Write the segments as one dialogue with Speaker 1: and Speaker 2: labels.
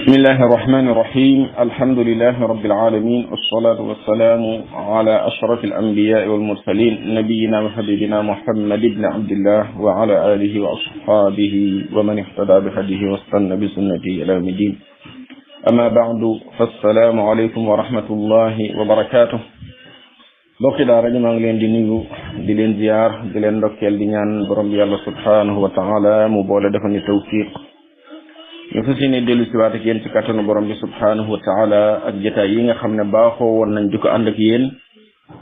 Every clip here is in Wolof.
Speaker 1: بسم الله الرحمن الرحيم الحمد لله رب العالمين والصلاة والسلام على أشرف الأنبياء والمرسلين نبينا وحبيبنا محمد بن عبد الله وعلى آله وأصحابه ومن اهتدى بهديه واستنى بسنته إلى يوم الدين أما بعد فالسلام عليكم ورحمة الله وبركاته bokki daara ji maa ngi leen di nuyu di leen ziar di leen ndokkeel di ñaan borom bi yàlla subhanahu wa taala mu boole dafa ni tawfiq ñu fas yéene dellu si waat ak yéen ci kattanu borom bi subhanahu wa taala ak jotaay yi nga xam ne baaxoo woon nañ di ko ànd ak yéen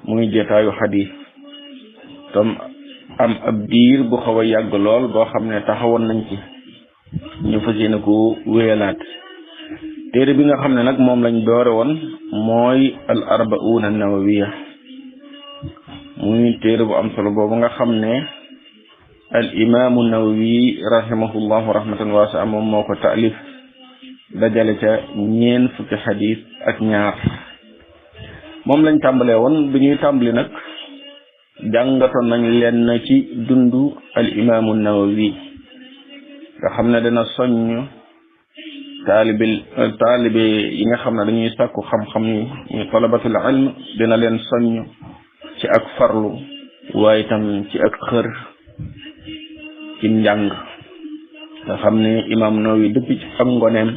Speaker 1: muy jotaayu xadis tam am ab diir bu xaw a yàgg lool boo xam ne taxawoon nañ ci ñu fas yéene ko wéyalaat téere bi nga xam ne nag moom lañ doore woon mooy al arbauna an-nawawiya muy téere bu am solo boobu nga xam ne al imaamu nawawi rahimahullahu rahmatan waasi'a moom moo ko taalif dajale ca ñeen fukki xadis ak ñaar moom lañ tàmbalee woon bi ñuy tàmbali nag jàngatoon nañ leen ci dundu al imaamu nawawi nga xam ne dana soññ taalibe yi nga xam ne dañuy sàkku xam-xam yi muy talabatul ilm dina leen soññ ci ak farlu waaye itam ci ak xër ci njàng nga xam ne imaam Nawawi depuis ci ak ngoneem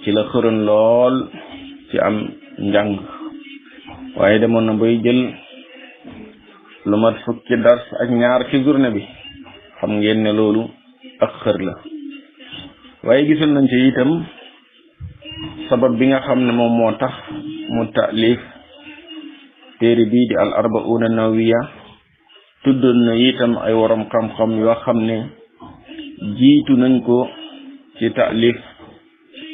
Speaker 1: ci la xëroon lool ci am njàng waaye demoon na bay jël lu mat fukki dars ak ñaar ci journée bi xam ngeen ne loolu ak xër la waaye gisoon nañ ci itam sabab bi nga xam ne moom moo tax mu taalif téere bii di al arbauna nawawiya tuddoon na itam ay waram xam-xam yoo xam ne jiitu nañ ko ci taalif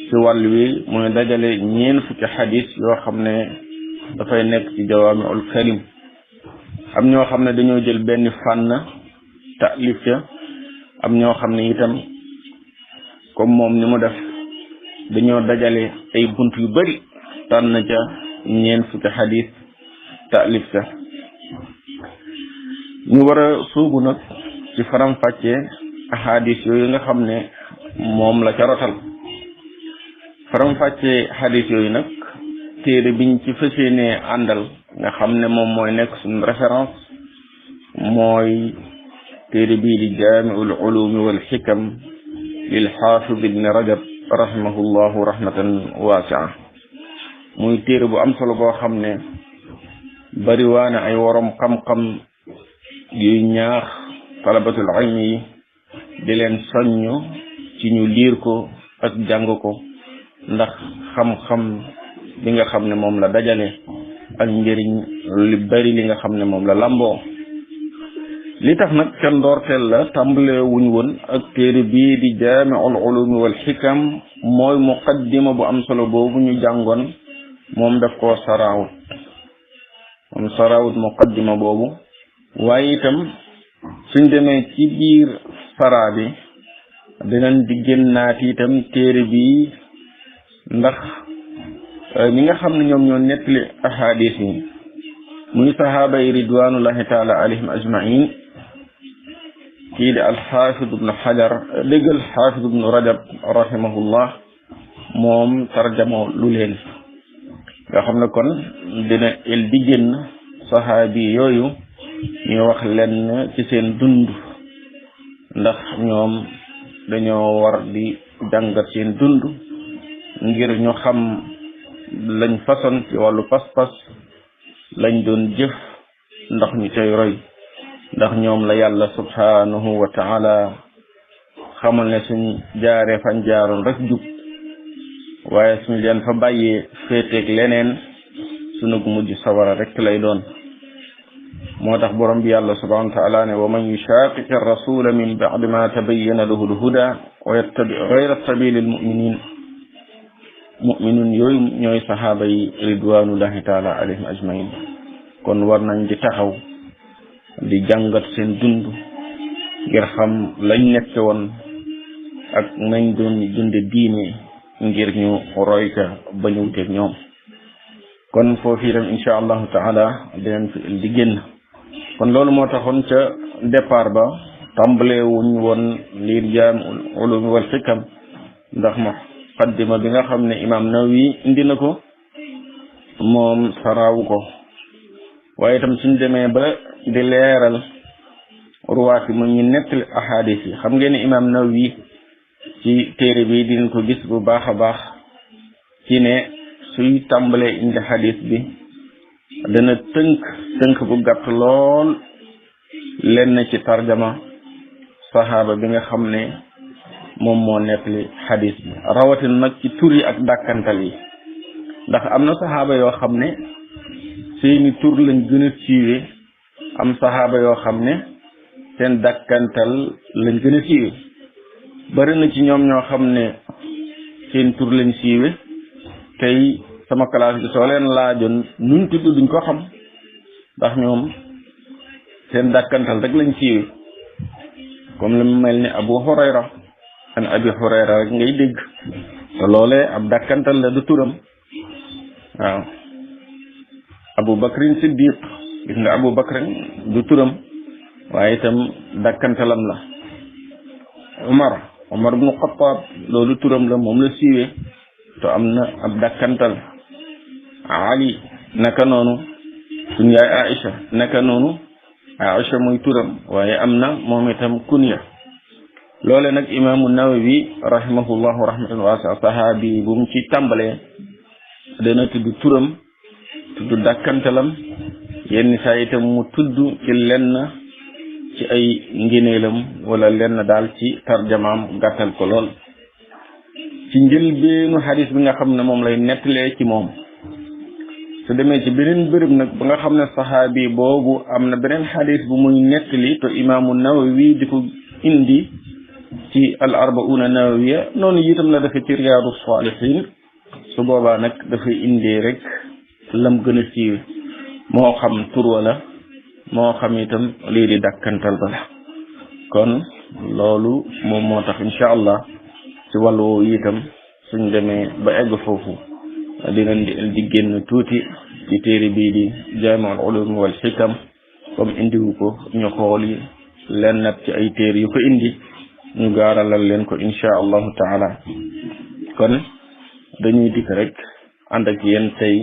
Speaker 1: ci wàll wi muy dajale ñeen fukki xadis yoo xam ne dafay nekk ci jawaamiul kalim am ñoo xam ne dañoo jël benn fànn taalif ca am ñoo xam ne itam comme moom ni mu def dañoo dajale ay bunt yu bari tànn ca ñeen fukki xadis taalif ca ñu war a suubu nag ci faram-fàccee ahadis yooyu nga xam ne moom la ca rotal faram-fàccee hadis yooyu nag téere biñ ci fas yéenee àndal nga xam ne moom mooy nekk suñu référence mooy téere bii di jaamiul ulumi wal xikam lil xaafid ibn rajab rahimahullahu rahmatan waasia muy téere bu am solo boo xam ne bari waane ay worom xam-xam yuy ñaax talabatul ilmi yi di leen soññ ci ñu liir ko ak jàng ko ndax xam-xam bi nga xam ne moom la dajale ak njëriñ li bari li nga xam ne moom la lamboo li tax nag ca ndoorteel la tàmbale wuñ woon ak téere bii di jaamiul ulumi wal xikam mooy muqaddima bu am solo boobu ñu jàngoon moom daf koo sarawut muqaddima boobu waaye itam suñ demee ci biir sara bi dinañ di génnaati itam téere bi ndax ñi nga xam ne ñoom ñoo nettali ahadis yi muy sahaaba yi ridwanullahi taala alayhim ajmain kii di alxaafid ibnu xajar déggal xaafid ibnu rajab rahimahullah moom tarjama lu leen nga xam ne kon dina el di génn sahaabi yooyu ñu wax leen ci seen dund ndax ñoom dañoo war di jàngat seen dund ngir ñu xam lañ façon ci wàllu pas-pas lañ doon jëf ndax ñu cay roy ndax ñoom la yàlla subhanahu wa taala xamal ne suñ jaaree fañ jaaroon rek jub waaye suñ leen fa bàyyee féeteeg leneen sunu mujj sawara rek lay doon moo tax borom bi yàlla subhanahu wa taala ne wa man yushaqiqi rasula min ba'di ma tabayyana lahu al-huda wa yattabi ghayra sabili al-mu'minun yooyu ñooy sahaaba yi ridwanullahi taala alayhim ajmain kon war nañ di taxaw di jàngat seen dund ngir xam lañ nekk woon ak nañ doon dunde diine ngir ñu roy ca ba ñu wuteeg ñoom kon foofu itam insha allahu taala dinañ fi di génn kon loolu moo taxoon ca départ ba tàmbale wuñ woon liir jaamiul ulumi wal xikam ndax muqaddima bi nga xam ne imam Nawawi indi na ko moom saraawu ko waaye itam suñ demee ba di leeral ruwaat yi mu ñu nettali ahadis yi xam ngeen ne imam Nawawi ci téere bi dinañ ko gis bu baax a baax ci ne suy tàmbalee indi hadis bi dana tënk bu gàtt lool lenn ci tarjama saxaaba bi nga xam ne moom moo nettali hadis bi rawatina nag ci tur yi ak dàkkantal yi ndax am na saxaaba yoo xam ne seeni tur lañ gën a siiwe am saxaaba yoo xam ne seen dàkkantal lañ gën a siiwe bari na ci ñoom ñoo xam ne seen tur lañ siiwe tey sama classe bi soo leen laajoon nuñ tudd duñ ko xam ndax ñoom seen dàkkantal rek lañ siiwe comme lu mel ni Abu Hurayra an Abi Hurayra rek ngay dégg te loolee ab dàkkantal la du turam waaw Abu Bakrin Siddiq gis nga Abu Bakrin du turam waaye itam dàkkantalam la Umar ibnu Xattaab loolu turam la moom la siiwee te am na ab dàkkantal Ali naka noonu suñ yaay Aïcha naka noonu Aïcha muy turam waaye am na moom itam kunya loole nag imaamu Nawawi rahimahullahu rahmatan waasi'a sahaabi bu mu ci tàmbalee dana tudd turam tudd dàkkantalam yenn saa itam mu tudd ci lenn ci ay ngineelam wala lenn daal ci tarjamaam gàttal ko lool ci njëlbeenu xadis bi nga xam ne moom lay nettalee ci moom su demee ci beneen bërëb nag ba nga xam ne saxaabi boobu am na beneen xadis bu muy nettali te imaamu Nawawi di ko indi ci al arbauna nawawiya noonu itam la dafa ci riyaadu saalihin su boobaa nag dafay indee rek lam gën a siiw moo xam tur wala moo xam itam lii di dàkkantal ba la kon loolu moom moo tax incha allah ci wàllu woowu itam suñ demee ba egg foofu dinañ di génn tuuti ci téere bii di jaami'ul ulum wal xikam comme indiwu ko ñu xooli leen nag ci ay téere yu ko indi ñu gaaralal leen ko incha allahu taala kon dañuy dikk rek ànd ak yéen tey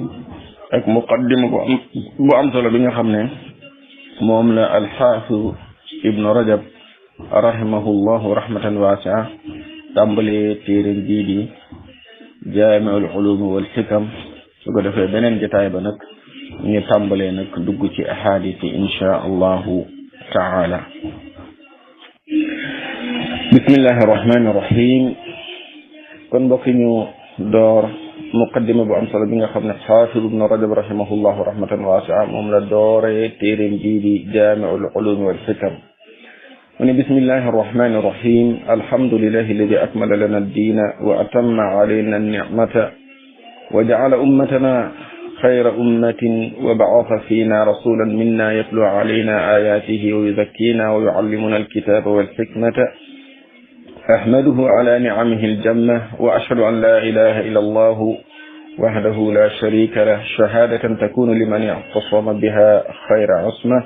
Speaker 1: ak muqaddima bu am solo bi nga xam ne moom la alxaafiz ibnu rajab rahimahullahu rahmatan waasi'a tàmbalee téere bii di jaami'ul ulum wal xikam su ko defee beneen jotaay ba nag ñu tàmbalee nag dugg ci ahadis yi incha allahu taala bismillahi irrahmani irrahim kon mbokk ñu door muqaddima bu am solo bi nga xam ne xaafid ibnu rajab rahimahullahu rahmatan waasi'a moom la dooree téeréem bii di jaami'ul ulum wal xikam mu ne bismillahi irrahmani irrahim alhamdulillahi alladi akmala lana ad-diina wa atamma alayna an-ni'mata wa ja'ala ummatana xayra ummatin wa ba'atha fiina rasulan minna yatlu alayna ayatihi wa yuzakkina wa yu'allimuna al-kitaba wal hikmata أحمده على نعمه الجمة وأشهد أن لا إله إلا الله وحده لا شريك له شهادة تكون لمن اعتصم بها خير عصمة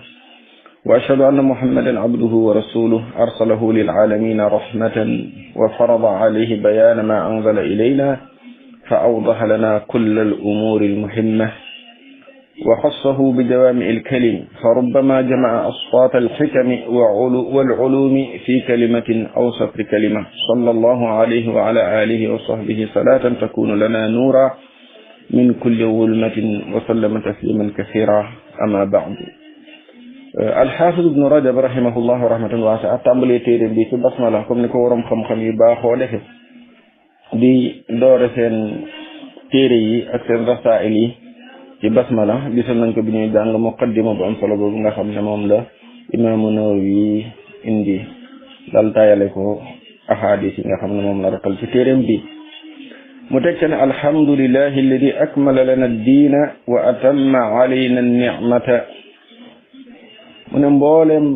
Speaker 1: وأشهد أن محمدا عبده ورسوله أرسله للعالمين رحمة وفرض عليه بيان ما أنزل إلينا فأوضح لنا كل الأمور المهمة وخصه بجوامع الكلم فربما جمع أصوات الحكم والعلوم في كلمة أو سطر كلمة صلى الله عليه وعلى آله وصحبه صلاة تكون لنا نورا من كل ظلمة وسلم تسليما كثيرا أما بعد الحافظ ابن رجب رحمه الله رحمة واسعة tàmbalee téere bi ci basmala comme ni ko waroom xam-xam yi baaxoo defe di doore seen téere yi ak seen rasaa'il yi ci basmala gisoon nañ ko bi ñuy jàng muqaddima bu am solo boobu nga xam ne moom la imaamu Nawawi indi dal tayale ko ahadis yi nga xam ne moom la ratal ci téeréem bi mu teg ne alhamdulillahi alladi akmala lana ad-diina wa atamma alayna an-ni'mata mu ne mbooleem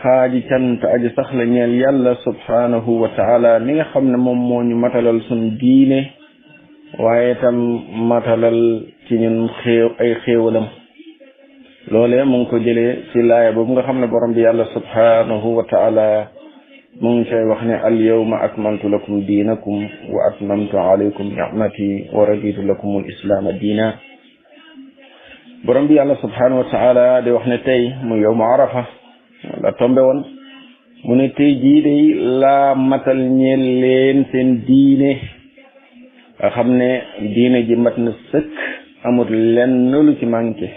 Speaker 1: xaaji cant aji sax la ñeel yàlla subhanahu wa taala mi nga xam ne moom moo ñu matalal sun diine waaye tam matalal ci ñun ay xéewalam loolee mu ngi ko jëlee ci laaya boobu nga xam ne borom bi yàlla subhanahu wa taala mu ngi cay wax ne al yawma akmaltu lakum diinakum wa atmamtu alaykum ni'mati wa raditu lakum al islaama diina. borom bi yàlla subhanahu wa taala di wax ne tey mu yawmu arafa la tombe woon mu ne tey jii day laa matal ñeel leen seen diine nga xam ne diine ji mat na sëkk, amut lenn lu ci manqué,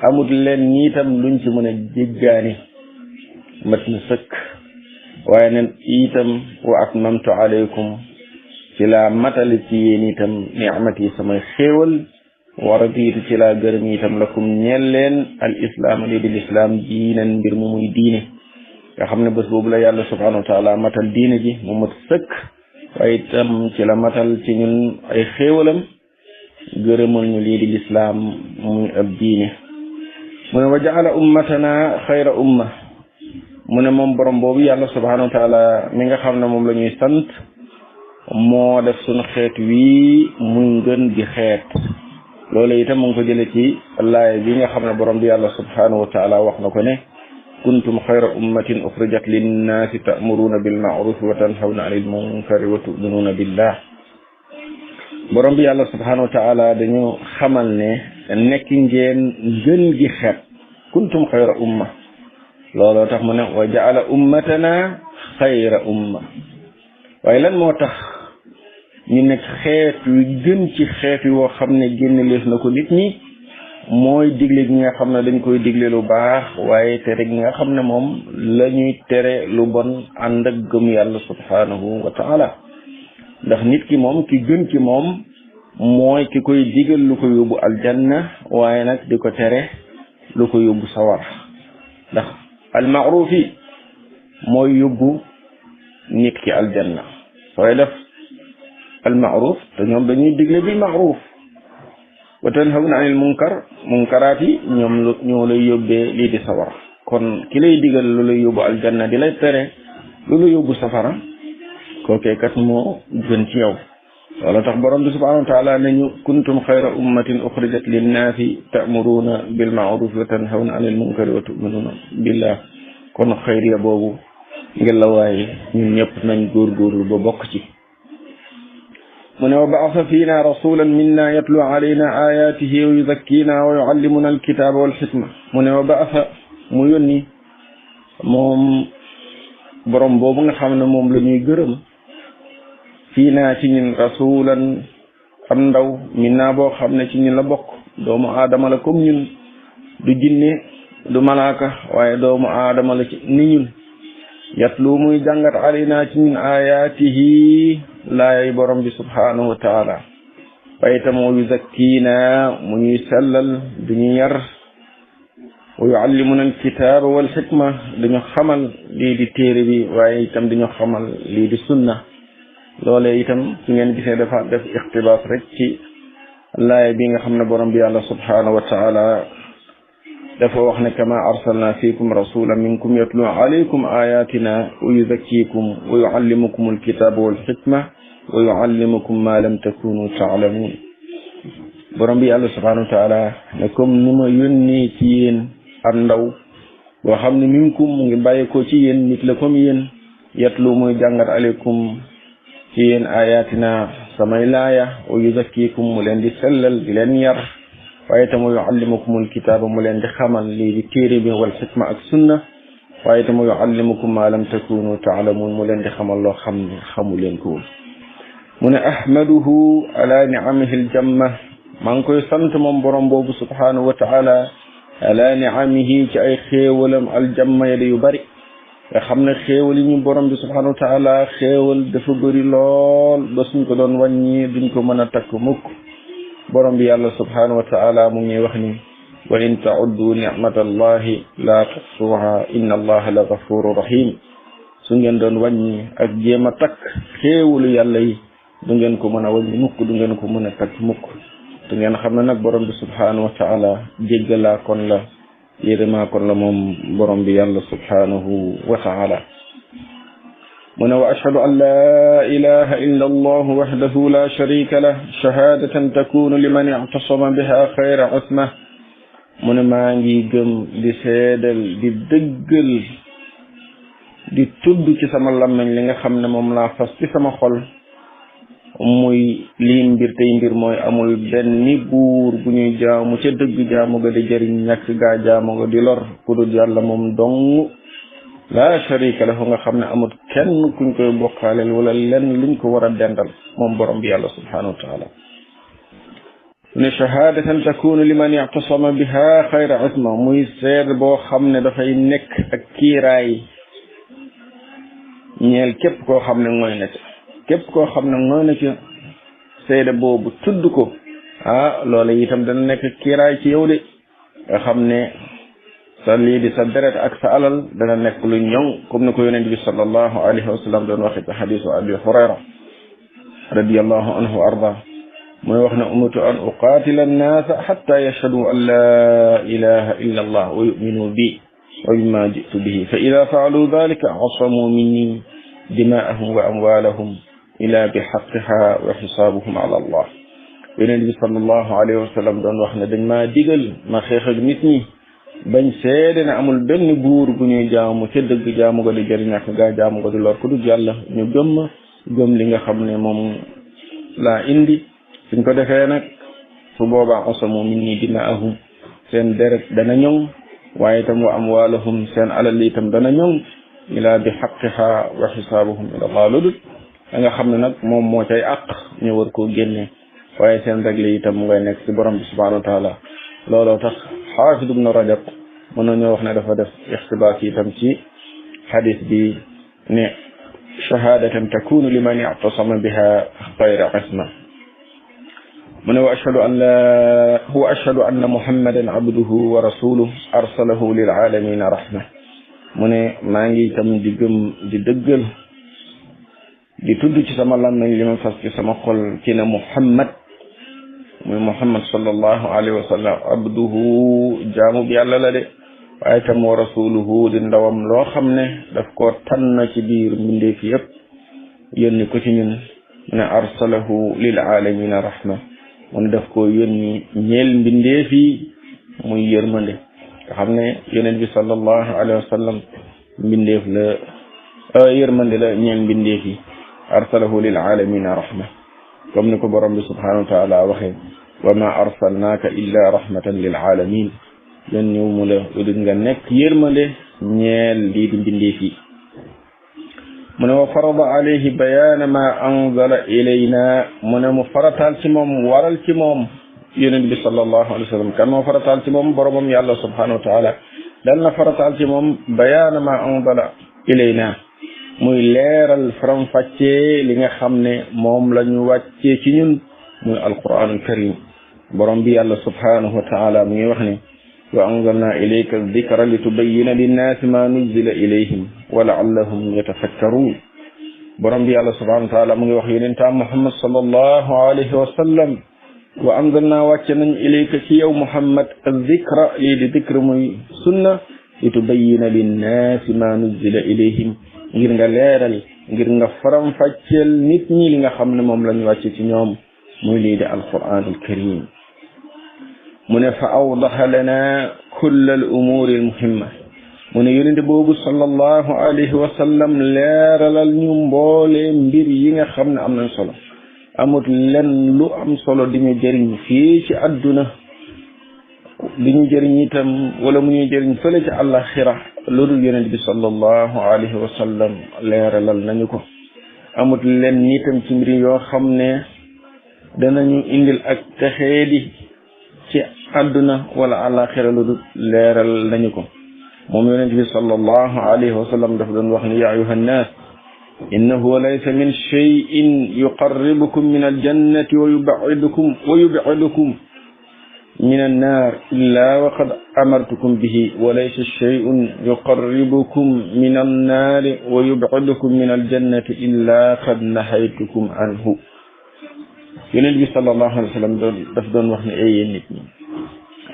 Speaker 1: amut leen itam luñ ci mën a jéggaani, mat na sëkk. waaye nag itam wa atmamtu alaykum ci laa matali ci yéen itam ni'mati samay xéewal wa raditu ci laa gërëm itam lakum ñeel leen al islaam li di lislaam diinan mbir mu muy diine nga xam ne bés boobu la yàlla subhanahu wa taala matal diine ji mu mat sëkk, waaye itam ci la matal ci ñun ay xéewalam gërëmal ñu lii di lislaam muy ab diine. mu ne wa jaala ummatana xayra umma, mu ne moom borom boobu yàlla subhanahu wa taala mi nga xam ne moom la ñuy sant moo def suñu xeet wii muy ngën di xeet. loolu itam mu ngi ko jële ci laaya bi nga xam ne borom bi yàlla subhanahu wa taala wax na ko ne kuntum xayra ummatin uxrijat linnaasi ta'muruuna bil ma'rufi wa tanhawna anil munkari wa tu'minuuna billah. borom bi yàlla subhanahu wa taala dañu xamal ne nekk ngeen ngën gi xeet, kuntum xayra umma. looloo tax mu ne wa jaala ummatana xayra umma. waaye lan moo tax ñu nekk xeet wi gën ci xeet yi woo xam ne génn leef na ko nit ñi mooy digle gi nga xam ne dañ koy digle lu baax, waaye tere gi nga xam ne moom la ñuy tere lu bon ànd ak gëm yàlla subhanahu wa taala. ndax nit ki moom ki gën ci moom mooy ki koy digal lu ko yóbbu aljanna, waaye nag di ko tere lu ko yóbbu sawar. ndax almaaruf yi mooy yóbbu nit ki aljanna. sooy def almaaruf te ñoom dañuy digle bil maaruf wa tanhawna anil munkaraat yi ñoom ñoo lay yóbbee lii di sawar. kon ki lay digal lu lay yóbbu aljanna di lay tere lu lay yóbbu safara, kookee kat moo gën ci yow. loolu tax borom bi subhanahu wa taala ne ñu kuntum xayra ummatin uxrijat linnaasi ta'muruuna bil ma'rufi wa tanhawna anil munkari wa tu'minuuna billah. kon xayriya boobu ngeen la waaye ñun ñëpp nañ góorgóorlu ba bokk ci. mu ne wa ba'atha fiina rasulan minna yatlu alayna ayatihi wa yuzakkina wa yuallimuna alkitaba wal xikma. mu ne wa ba'atha mu yónni moom borom boobu nga xam ne moom la ñuy gërëm fiina ci ñun rasulan am ndaw minna boo xam ne ci ñun la bokk, doomu aadama la comme ñun, du jinne du malaaka, waaye doomu aadama la ci ni ñun. yatlu muy jàngat alayna ci ñun ayatihi laay borom bi subhanahu wa taala, waaye itam wa yuzakkina mu ñuy sellal du ñu yar, wa yuallimuna alkitaba wal xikma dañu xamal lii di téere bi, waaye itam dañu xamal lii di sunna. loolee itam su ngeen gisee dafa def ixtibaas rek ci laay bi nga xam ne borom bi yàlla subhanahu wa taala dafa wax ne kama arsalna fiikum rasulan minkum yatlu alaykum ayatina wa yuzakkikum wa yuallimukum alkitaba wal xikma wa yuallimukum ma lam takunu taalamun. borom bi yàlla subhanahu wa taala ne comme ni ma yónni ci yéen am ndaw boo xam ne minkum mu ngi bàyyi ko ci yéen, nit la comme yéen, yatlu muy jàngat alaykum ci yéen ayatina samay laaya, wa yuzakkikum mu leen di sellal di leen yar, waaye itam yuallimukumul kitaaba mu leen di xamal lii di téere bi wal xikma ak sunna, waaye itam yuallimukum ma lam takunu taalamun mu leen di xamal loo xam ne xamu leen ko woon. mu ne ahmaduhu ala ni'amihi aljamma, maa ngi koy sant moom borom boobu subhanahu wa taala ala ni'amihi ci ay xéewalam aljamma ya yu bari. nga xam ne xéewal yi ñu borom bi subhanahu wa taala xéewal dafa bëri lool ba suñ ko doon wàññi duñ ko mën a takk mukk. borom bi yàlla subhanahu wa taala mu ngi wax ni wa in ta'uddu ni'matallahi la tuhsuha inna allaha la ghafurur rahim. su ngeen doon wàññi ak jéem a takk xéewalu yàlla yi du ngeen ko mën a wàññi mukk, du ngeen ko mën a takk mukk. te ngeen xam ne nag borom bi subhanahu wa taala jéggalaa kon la, yërëmaa kon la moom borom bi yàlla subhanahu wa taala. mu ne wa ashhadu an la ilaha illa allah wahdahu la sharika lah shahadatan takunu liman i'tasama biha khayra usma. mu ne maa ngi gëm di seedal di dëggal di tudd ci sama làmmiñ li nga xam ne moom laa fas ci sama xol muy lii mbir tey mbir mooy amul benn buur bu ñuy jaamu ca dëgg jaamu ga di jëriñ ñàkk gaa jaamu ga di lor ku dul yàlla moom dong laa sharika lahu nga xam ne amul kenn kuñ koy bokkaaleel wala lenn luñ ko war a dendal moom borom bi yàlla subhanahu wa taala ne shahadatan takunu liman i'tasama biha xayra isma muy seed boo xam ne dafay nekk ak kiiraay ñeel képp koo xam ne mooy na ca képp koo xam ne mooy na ca seede boobu tudd ko loola itam dana nekk kiiraay ci yow de nga xam ne sa lii di sa deret ak sa alal dana nekk lu ñoŋ comme ni ko yonent bi sallallahu alayhi wa sallam doon waxe ci xadisu abi hurayra radiyallahu anhu wa arda mooy wax ne umirtu an uqaatila annaasa xatta yashhadu an la ilaha illa allah wa yuminu bi wa bima jitu bihi fa ida faalu dalika asamu minni dimaahum wa amwalahum ila bi xaqiha wa xisaabuhum ala allah yonent bi sallallahu alayhi wa sallam doon wax ne dañ maa digal ma xeex ak nit ñi bañ seede ne amul benn buur bu ñuy jaamu ca dëgg jaamu ga di jëriñ ak gaa jaamu ga di lor ku dul yàlla ñu gëm li nga xam ne moom laa indi suñ ko defee nag su boobaa asamu minni dimaahum seen deret dana ñoŋ waaye itam wa amwaalahum seen alal itam dana ñoŋ ila bi xaqiha wa xisaabuhum ila allah lu dul da nga xam ne nag moom moo cay àq ñu war koo génne waaye seen régle itam mu ngay nekk ci borom bi subhanahu wa taala looloo tax xaafid ibnu rajab mën nañoo wax ne dafa def ixtibaas itam ci xadis bi ne shahadatan takunu liman i'tasama biha xayra isma mu ne wa ashhadu anna muhammadan abduhu wa rasuluhu arsalahu lil alamina rahma mu ne maa ngi itam di gëm di dëggal di tudd ci sama làmmiñ li ma fas ci sama xol ci ne muhammad muy muhammad sallallahu alayhi wa sallam abduhu jaamu bi yàlla la de waaye tam wa rasuluhu di ndawam loo xam ne daf koo tànn ci biir mbindeef yëpp yónni ko ci ñun mu ne arsalahu lil alamina rahma mu ne daf koo yónni ñeel mbindeef yi muy yërmande nga xam ne yonent bi sallallahu alayhi wa sallam mbindeef la yërmande la ñeel mbindeef yi arsalahu lil alamina rahma comme ni ko borom bi subhanahu wa taala waxee wa ma arsalnaaka illa rahmatan lil alamin yon ñëw mu la udul nga nekk yërmande ñeel lii di mbindeef yi mu ne wa farada alayhi bayaana ma anzala ilayna mu ne mu farataal ci moom waral ci moom yonent bi sallallahu alayhi wa sallam kan moo farataal ci moom boromam yàlla subhanahu wa taala dal na farataal ci moom bayaana ma anzala ilayna muy leeral faram-fàccee li nga xam ne moom la ñu wàccee ci ñun muy alquranul karim borom bi yàlla subhanahu wa taala mu ngi wax ne wa anzalna ilayka dikra li tubayyina linnaasi ma nuzila ilayhim wa laallahum yatafakkarun borom bi yàlla subhanahu wa taala mu ngi wax yonentam muhammad sallallahu alayhi wa sallam wa anzalna wàcce nañ ilayka ci yow muhammad dikra lii di dikr muy sunna li tubayyina linnaasi ma nuzila ilayhim ngir nga leeral ngir nga faram fàcceel nit ñi li nga xam ne moom lañu wàcce ci ñoom muy lii di alquranul karim mu ne fa awdaha lana kulla al umuri al muhimma mu ne yonente boobu sallallahu alayhi wa sallam leeralal ñu mboole mbir yi nga xam ne am nañ solo amut len lu am solo di ñu jëriñ fii ci adduna di ñu jëriñ itam wala mu ñuy jëriñ fële ci àllaxira loolu yonent bi sallallahu alayhi wa sallam leeralal nañu ko amut len itam ci mbir yoo xam ne danañu indil ak texeedi ci àdduna wala àllaxira loolu leeral nañu ko moom yonent bi sallallahu alayhi wa sallam dafa doon wax ne ya ayuha nnaas innahu laysa min cheyin yuqarribukum min aljannati wa yub'idukum min annaar illa wa qad amartukum bihi wa laysa cheyun yuqarribukum min annaari wa yub'idukum min aljannati illa qad nahaytukum anhu yonent bi sallallahu alayhi wa sallam daf doon wax ne ay yéen nit ñi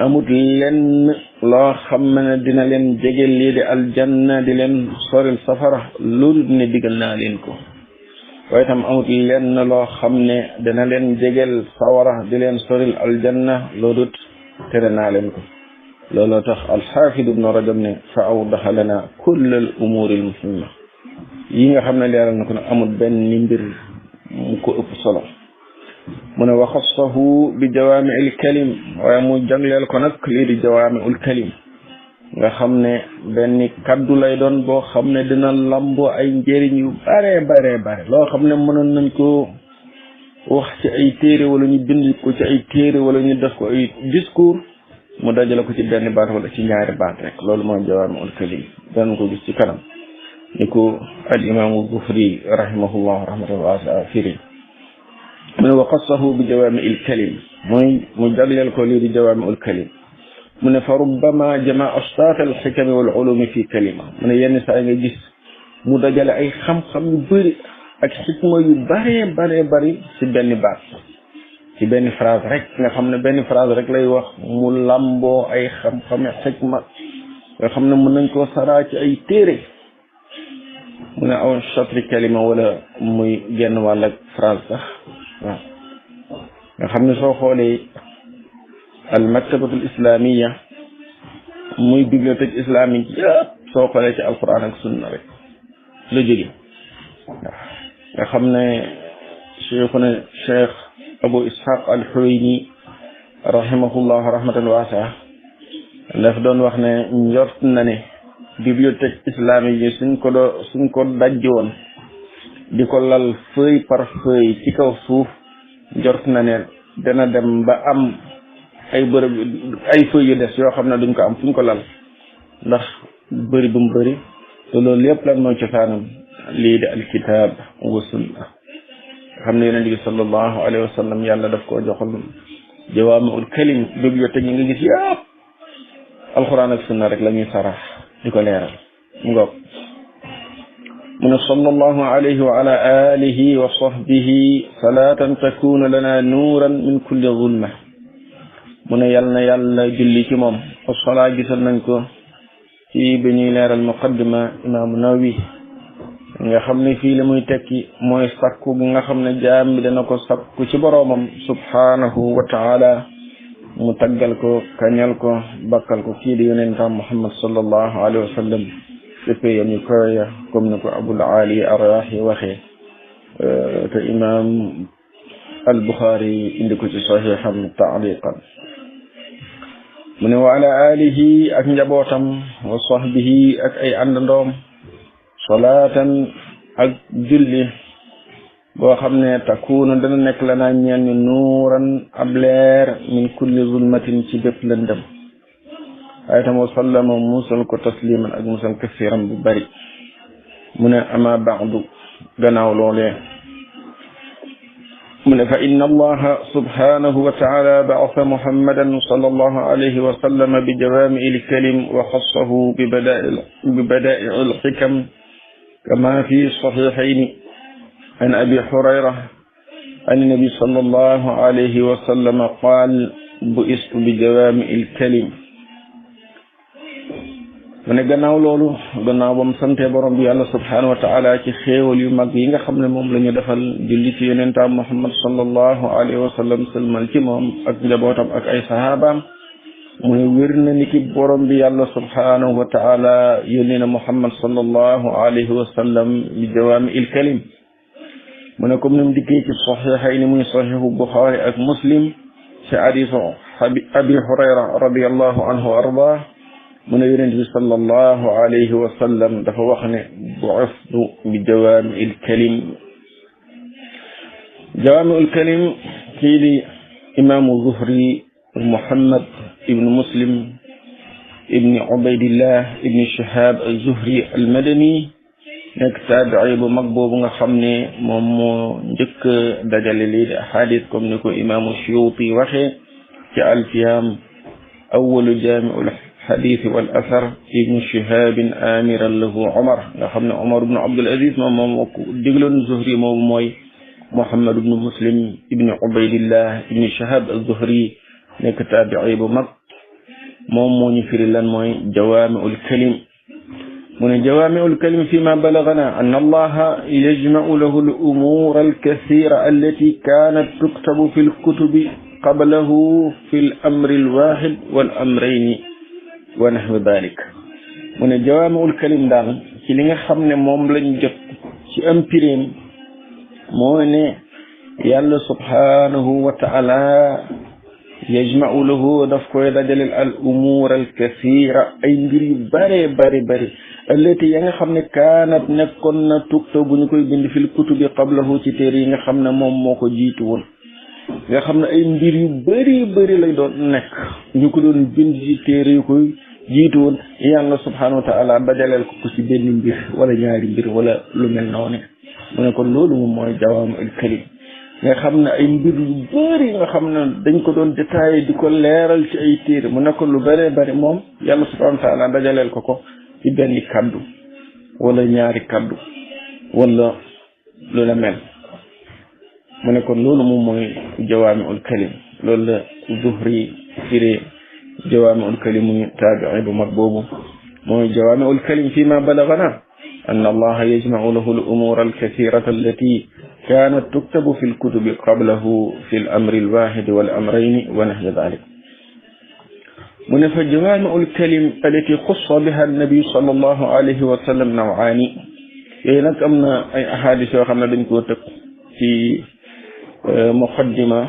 Speaker 1: amut lenn loo xam ne dina leen jegel lii di aljanna di leen soril safara loolu ne digal naa leen ko waaye tam amut lenn loo xam ne dina leen jegel sawara di leen soril aljanna loolu tere naa leen ko looloo tax alxaafid ibnu rajab ne fa awdaxa lana kull al umuri al muhimma yi nga xam ne leeral na ko nag amul benn mbir mu ko ëpp solo mu ne wa xassahu bi jawaami il kalim waaye mu jagleel ko nag lii di jawaami ul kalim nga xam ne benn kaddu lay doon boo xam ne dina lamboo ay njëriñ yu bare loo xam ne mënoon nañ ko wax ci ay téere wala ñu bind ko ci ay téere wala ñu def ko ay discours mu dajale ko ci benn baat wala ci ñaari baat rek loolu mooy jawaami'ul kalim danañ ko gis ci kanam ni ko al imaamu Buxaari rahimahullah rahmatan waasi'a firi mu ne wa xassahu bi jawaami'il kalim mooy mu jagleel ko lii di jawaami'ul kalim mu ne fa rubbama jamaa ashtaat al xikami wal ulumi fi kalima mu ne yenn saa nga gis mu dajale ay xam-xam yu bëri ak xikma yu bari ci benn baat ci benn phrase rek nga xam ne benn phrase rek lay wax mu lamboo ay xam-xame xikma nga xam ne mën nañ koo saraa ci ay téere mu ne aw chatri kalima wala muy genn wàll ak phrase sax waaw nga xam ne soo xoolee al maktabatul islamiya muy bibliothèque islamique yëpp soo xoolee ci alquran ak sunna rek la jóge waaw nga xam ne cheikhuna cheikh Abu Ishaq al-Huwayni rahimahullah rahmatan waasi'a daf doon wax ne njort na ne bibliothèque islamique yi suñ ko dajji woon di ko lal feuille par feuille ci kaw suuf njort na ne dana dem ba am ay bërëb ay feuilles yu des yoo xam ne duñ ko am fuñ ko lal ndax bëri bu mu bëri te loolu lépp lan mooy cosaanam lii di alkitab wa sunna xam ne yonent bi sallallahu alayhi wa sallam yàlla daf koo joxal jawaami'ul kalim bibliothèque yi nga gis yëpp alquran ak sunna rek la ñuy sarax di ko leeral mu ngoog mu ne sallallahu alayhi wa ala alihi wa sahbihi salatan takunu lana nuuran min kulli zulma mu ne yal na yàlla julli ci moom assalaa gisal nañ ko ci bi ñuy leeral muqaddima imaamu Nawawi nga xam ne fii la muy tekki mooy sakku bi nga xam ne jaam bi dana ko sakku ci boroomam subhanahu wa taala mu taggal ko kañal ko bakkal ko kii di yonentam Muhammad sallallahu alayhi wa sallam dëppee yam yu koya comme ni ko Abul Ali ar-Rayahi waxee te imam al-Bukhari indi ko ci sahiham taaliqan mu ne wa ala alihi ak njabootam wa sahbihi ak ay àndandoom salaatan ak julli boo xam ne takunu dana nekk la naa ñeel ni nuuran ab leer min kulli zulmatin ci bépp lëndëm waaye tam wa sallama musal ko tasliman ak musal kasiran bu bari mu ne ama baadu gannaaw loolee mu ne fa inna allaha subhanahu wa taala ba'atha muhammadan sallallahu alayhi wa sallam bi jawaami'il kalim wa xassahu bi badaa'i'il xikam كما في الصحيحين عن أبي هريرة عن النبي صلى الله عليه وسلم قال بئست بجوامع الكلم mu ne gannaaw loolu gannaaw ba mu sante borom bi yàlla subhanahu wa taala ci xéewal yu mag yi nga xam ne moom la ñu defal julli ci yonentam Muhammad sallallahu alayhi wa sallam sëlmal ci moom ak njabootam ak ay sahabaam mu ne wér na ni ki borom bi yàlla subhanahu wa taala yónni na Muhammad sallallahu alayhi wa sallam bi jawaami'il kalim mu ne comme ni mu dikkee ci saxiixayni muy saxiixu Buxaari ak Muslim ci hadiisu Abi Hurayra radiyallahu anhu wa ardaa mu ne yonent bi sallallahu alayhi wa sallam dafa wax ne bu'ithtu bi jawaami'il kalim jawaami'ul kalim kii di imaamu Zuhri Muhammad ibn Muslim ibn Ubaydillah ibn Shihab az-Zuhri al-Madani nekk taabi'i bu mag boobu nga xam ne moom moo njëkk dajale lii di ahadis comme ni ko imaamu Suyuti waxee ci alfiyam awwalu jaami'ul hadith wal athar ibn Shihab amiran lahu Umar nga xam ne Umar ibn Abdul Aziz moom moo ko digloon Zuhri moomu mooy Muhammad ibn Muslim ibn Ubaydillah ibn Shihab az-Zuhri nekk taabi'i bu mag moom moo ñu firi lan mooy jawaami'ul kalim mu ne jawaami'ul kalim fi ma balagana anna allaha yajma'u lahu al-umur al-kathira allati kanat tuktabu fi al-kutubi qablahu fi al-amri al-wahid wal amrayni wa nahwi dhalik mu ne jawaami'ul kalim daal ci li nga xam ne moom lañ jot ci am pirim mooy ne yàlla subhanahu wa taala yajma'u lahu daf koy dajaleel al umur al kathira ay mbir yu bare bare allati ya nga xam ne kaanat nekkoon na tukta bu ñu koy bind fil kutubi qablahu ci téere yi nga xam ne moom moo ko jiitu woon nga xam ne ay mbir yu bëri lay doon nekk ñu ko doon bind ci téere yu koy jiitu woon yàlla subhanahu wa taala dajaleel ko ci benn mbir wala ñaari mbir wala lu mel noonu mu ne kon loolu moom mooy jawaam al kalim nga xam ne ay mbir yu bëri nga xam ne dañ ko doon détaillé di ko leeral ci ay téere mu ne ko lu bëree bëri moom yàlla subhanahu wa taala dajaleel ko ci benn kaddu wala ñaari kaddu wala lu la mel mu ne kon loolu moom mooy jawaami'ul kalim loolu la Zuhri firee jawaami'ul kalim muy taabi'i bu mag boobu mooy jawaami'ul kalim fi ma balagana أن الله يجمع له الأمور الكثيرة التي كانت تكتب في الكتب قبله في الأمر الواحد والأمرين ونحو ذلك من فجوامع الكلم التي خص بها النبي صلى الله عليه وسلم نوعان ينك أمنا أي أحاديث وخمنا بنكوتك في مقدمة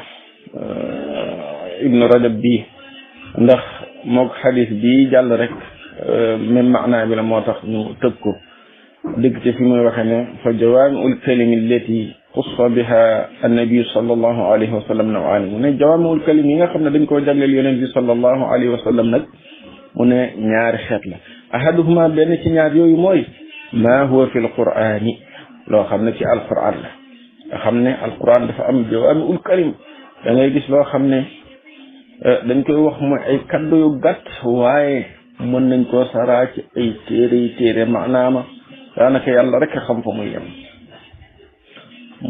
Speaker 1: ابن رجب بي ndax mook xadis bi jàll rek même maanaa bi la moo tax ñu tëb ko dëgg ci fi muy waxe ne fa jawaami'ul kalimi allati xussa biha annabi sallallahu alayhi wa sallam nawaani mu ne jawaami'ul kalim yi nga xam ne dañ koo jagleel yonent bi sallallahu alayhi wa sallam nag mu ne ñaari xeet la ahaduhuma benn ci ñaar yooyu mooy maa huwa fi alqur'ani loo xam ne ci alquran la nga xam ne alquran dafa am jawaami'ul kalim da ngay gis loo xam ne dañ koy wax mooy ay kaddu yu gàtt waaye mën nañ koo saraa ci ay téere maanaama daanaka yàlla rek a xam fa muy yem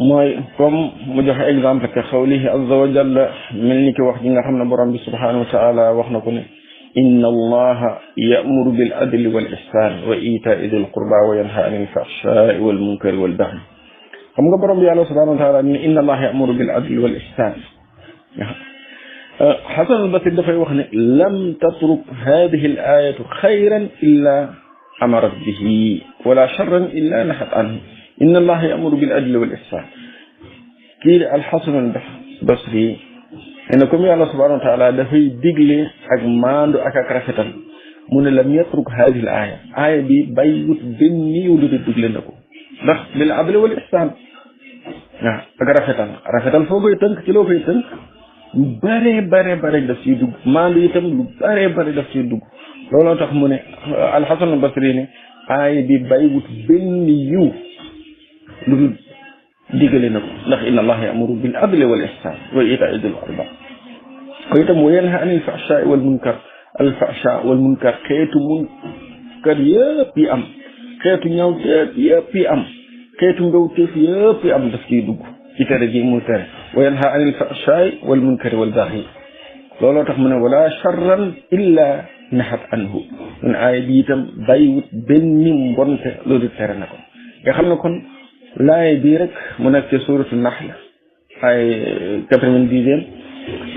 Speaker 1: mooy comme mu joxe exemple ke xawlihi azza wa jalla mel ni ki wax ji nga xam ne borom bi subhanahu wa taala wax na ko ne inna allaha ya'muru bil adli wal ihsan wa ita'i dhil qurba wa yanha anil fahsha'i wal munkari wal baghi xam nga borom bi yàlla subhanahu wa taala ne inna allaha ya'muru bil adli wal ihsan Hasan al-Basri dafay wax ne lam tatruk hadihi al-ayatu xayran illa amarat bihi wala charran illa nahat anhu inna allaha ya'muru bil adli wal ihsan kii al-Hasan al-Basri ne comme yàlla subhanahu wa taala dafay digle ak maandu ak rafetal mu ne lam yatruk hadihi al-aya bi bàyyiwut benn yiw lu digle na ko ndax bil adli wal ihsan waaw ak rafetal foo koy tënk ci loo koy tënk lu bare daf ciy dugg maandu itam lu bare daf ciy dugg looloo tax mu ne alxasan albasri ne aaya bi bàyyiwut benn yiw lu dul digale na ko ndax inna allaha ya'muru bil adli wal ihsan wa ita'i dhil qurba ko itam wa yanha anil fahsha'i wal munkar al fahsha wal munkar xeetu munkar yëpp yi am xeetu ñawteef yëpp yi am xeetu mbewteef yëpp yi am daf ciy dugg ci tere gi mu tere wa yanha anil fahsha'i wal munkari wal baghi looloo tax mu ne wala charran illa nahat anhu mun aaya bi itam bàyyiwut benn mbonte loolu tere na ko nga xam ne kon laay bii rek mu nekk ci suratu nahl ay 90e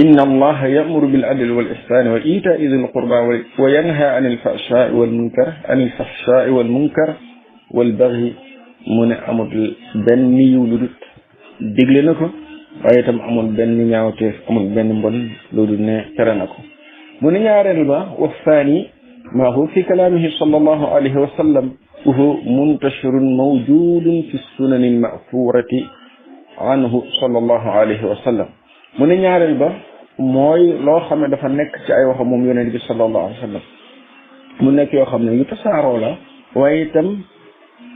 Speaker 1: inna allaha ya'muru bil adli wal ihsani wa ita'i dhil qurba wa yanha anil fahsha'i wal munkar wal baghi mu ne amul benn yiw lu dut digle na ko waaye itam amul benn ñaawteef amul benn mbon loolu ne tere na ko mu ne ñaareel ba wa thani ma huwa fi kalaamihi sallallahu alayhi wa sallam wa huwa muntashirun mawjudun fi sunani al-ma'thurati anhu sallallahu alayhi wa sallam mu ne ñaareel ba mooy loo xam ne dafa nekk ci ay waxam moom yonent bi sallallahu alayhi wa sallam mu nekk yoo xam ne yu tasaaroo la waaye itam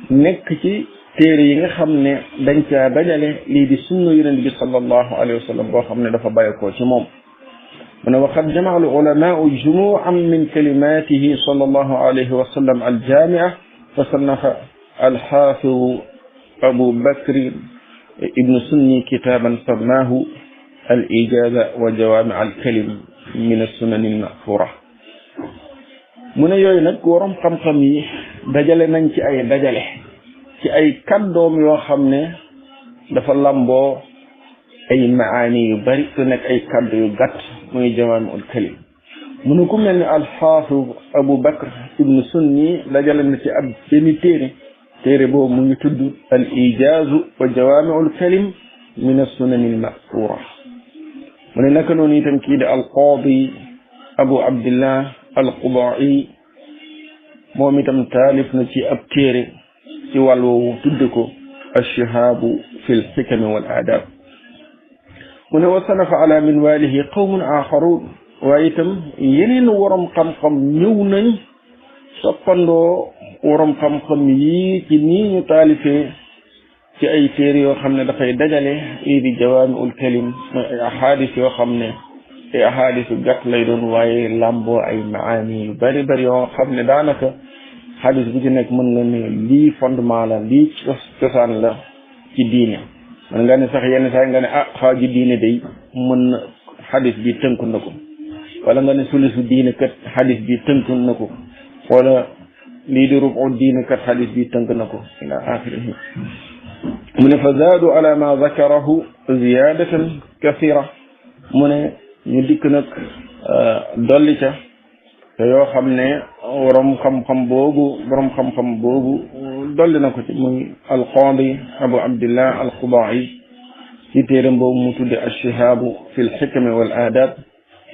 Speaker 1: nekk ci téere yi nga xam ne dañ caa dajale lii di sunna yonent bi sallallahu alayhi wa sallam boo xam ne dafa bàyyeekoo ci moom mu ne waqad jamaa al ulamaau jumuan min kalimatihi sallallahu alayhi wa sallam al jamia fa sannafa al xaafidu abu bakri ibnu sunni kitaban samaahu al ijaza wa jawaami al kalim min as sunan al maxfura mu ne yooyu nag waroom xam-xam yi dajale nañ ci ay dajale ci ay kàddoom yoo xam ne dafa lamboo ay maani yu bari te nekk ay kàddu yu gàtt muy jawaami'ul kalim mu ne ku mel ni alxaafid Abu Bakr ibnu Sunni dajale na ci ab benn téere boobu mu ngi tudd al ijaazu wa jawaamiul kalim min as-sunani al-ma'thura mu ne naka noonu itam kii di alqaadi Abu Abdillah al-Qudaa'i moom itam taalif na ci ab téere ci wàll woowu tudd ko ash-shihaabu fi al-hikam wal aadaab mu ne wa sanafa ala minwaalihi qawmun aaxaruun waaye itam yeneen waroom xam-xam ñëw nañ soppandoo waroom xam-xam yii ci nii ñu taalifee ci ay téere yoo xam ne dafay dajale lii di jawaami'ul kalim mooy ay ahadis yoo xam ne ay ahadis yu gàtt lay doon waaye làmboo ay maani yu bari bari yoo xam ne daanaka hadis bu ci nekk mën nga ne lii fondement la lii cosaan la ci diine mën nga ne sax yenn saa nga ne xaaju diine day mën na hadis bi tënk na ko wala nga ne sulusu diine kat hadis bi tënk na ko wala lii di rubu diine kat hadis bi tënk na ko ila axirihi mu ne fa zaadu ala ma zakarahu ziyadatan kathira mu ne ñu dikk nag dolli ca te yoo xam ne borom xam-xam boobu dolli na ko ci muy alqaadi Abu Abdillah al-Qudaa'i ci téeram boobu mu tudde ash-shihaabu fi al-hikam wal aadaab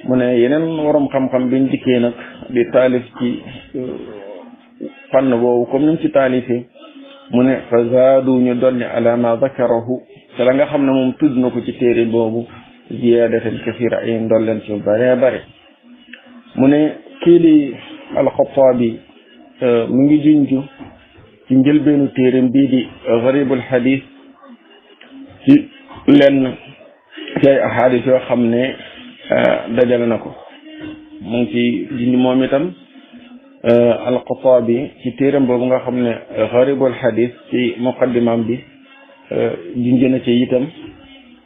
Speaker 1: mu ne yeneen waroom xam-xam biñ dikkee nag di taalif ci fànn boobu comme ni mu ci taalifee mu ne fa zaadu ñu dolli ala ma zakarahu te la nga xam ne moom tudd na ko ci téere boobu ziyaadatan kathira ay ndolleen ci bare bare mu ne kii di al-Xattaabi mu ngi junju ci njëlbeenu téereem bii di garibul hadis ci lenn ci ay ahadis yoo xam ne dajale na ko mu ngi ci junj moom itam al-Xattaabi ci téereem boobu nga xam ne garibul hadis ci muqaddimam bi junj na ci itam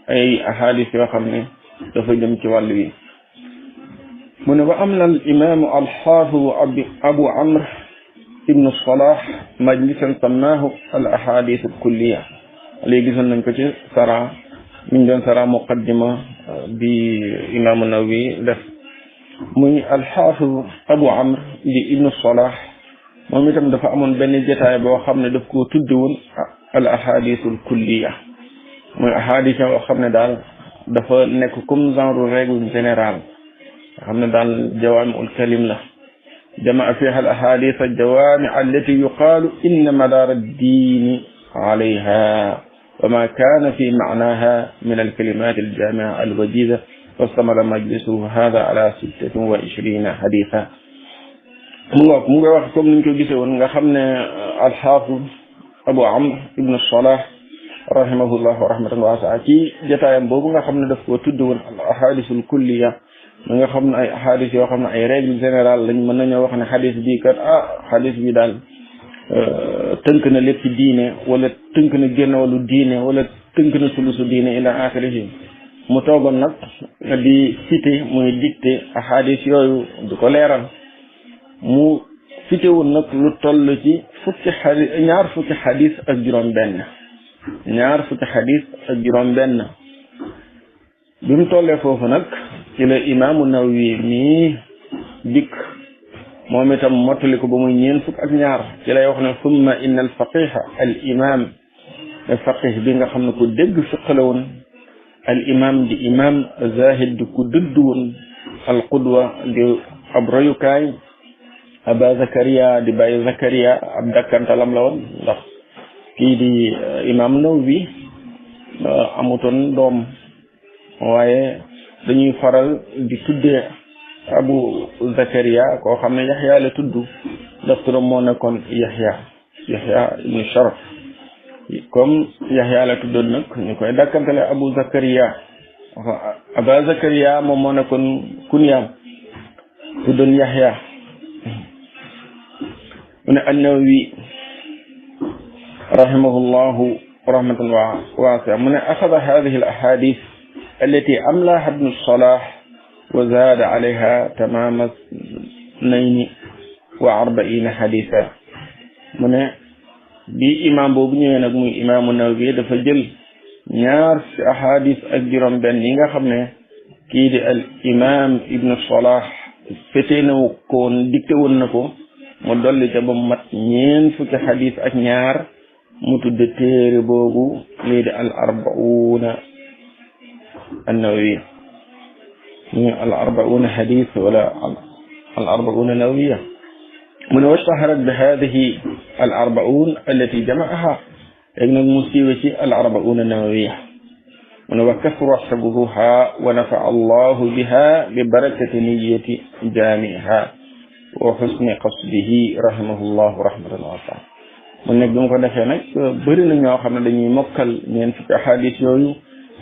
Speaker 1: ay ahadis yoo xam ne dafa jëm ci wàll wi mu ne wa amla al imaamu alxaafidu Abu Amr ibnu Salah majlisan sammaahu al ahadis al kulliya léegi gisoon nañ ko ci sara mi ngi doon sara muqaddima bi imaamu Nawawi def muy alxaafidu Abu Amr di ibnu Salah moom itam dafa amoon benn jotaay boo xam ne daf koo tudde woon al ahadis al kulliya muy ahadis yoo xam ne daal dafa nekk comme genre règle générale nga xam ne daal jawaami'ul kalim la jamaa fiha al ahadith al jawaami' allati yuqaalu inna madaara ad-diini alayha wa ma kaana fi ma'naha min al kalimat al jaami'a al wajiza wastamara majlisuhu hada ala 26 haditha mu nga wax comme niñ ko gisee woon nga xam ne al-hafiz Abu Amr ibn Salah rahimahullah rahmatan waasi'a ci jotaayam boobu nga xam ne daf koo tudd woon al ahadisul kulliya nga xam ne ay ahadis yoo xam ne ay règle générale lañ mën nañoo wax ne xadis bii kat xadis bi daal tënk na lépp diine wala tënk na génn wàllu diine wala tënk na sulusu diine ila axirihi mu toogoon nag di cité muy dicté ahadis yooyu di ko leeral mu cité woon nag lu toll ci ñaar fukki xadis ak juróom benn bi mu tollee foofu nag ci la imaamu Nawawi mii dikk moom itam mottali ko ba muy ñeen fukk ak ñaar ci lay wax ne summa inna al faqiha al imam faqih bi nga xam ne ku dégg fiq la woon al imam di imam zahid di ku dëdd woon al qudwa di ab royukaay aba Zakaria di bàyyi Zakaria ab dakkantalam la woon ndax kii di imam Nawawi amutoon doom waaye dañuy faral di tuddee Abu Zakaria koo xam ne Yaxya la tudd ndax turam moo nekkoon Yaxya ibn Sharaf comme Yaxya la tuddoon nag ñu koy dàkkantale Abu Zakaria Aba Zakaria moom moo nekkoon kunyaam tuddoon Yaxya mu ne an-Nawawi rahimahullahu rahmatan waasi'a mu ne axada hadihi al ahadith التي أملاها ابن الصلاح وزاد عليها تمام 42 حديثا mu ne bi imam boobu ñëwee nag muy imaamu Nawawi dafa jël ñaar ci ahadis ak juróom benn yi nga xam ne kii di al imam ibnu Salah fetee na ko woon dicté woon na ko mu dolli ca ba mu mat ñeent fukki xadis ak ñaar mu tudde téere boobu lii di al arbauna an-nawawiyya muy al arbauna xadis wala al arbauna nawawiya mu ne washtaharat bi hadihi al arbaun allati jamaaha léegi nag mu siiwe ci al arbauna nawawiya mu ne wa kasura xifduha wa nafa allahu biha bi barakati niyati jaamiha wa xusni qasdihi rahimahullahu rahmatan wasi'a mu nekk bi mu ko defee nag bëri na ñoo xam ne dañuy mokkal ñeent fukki ahadis yooyu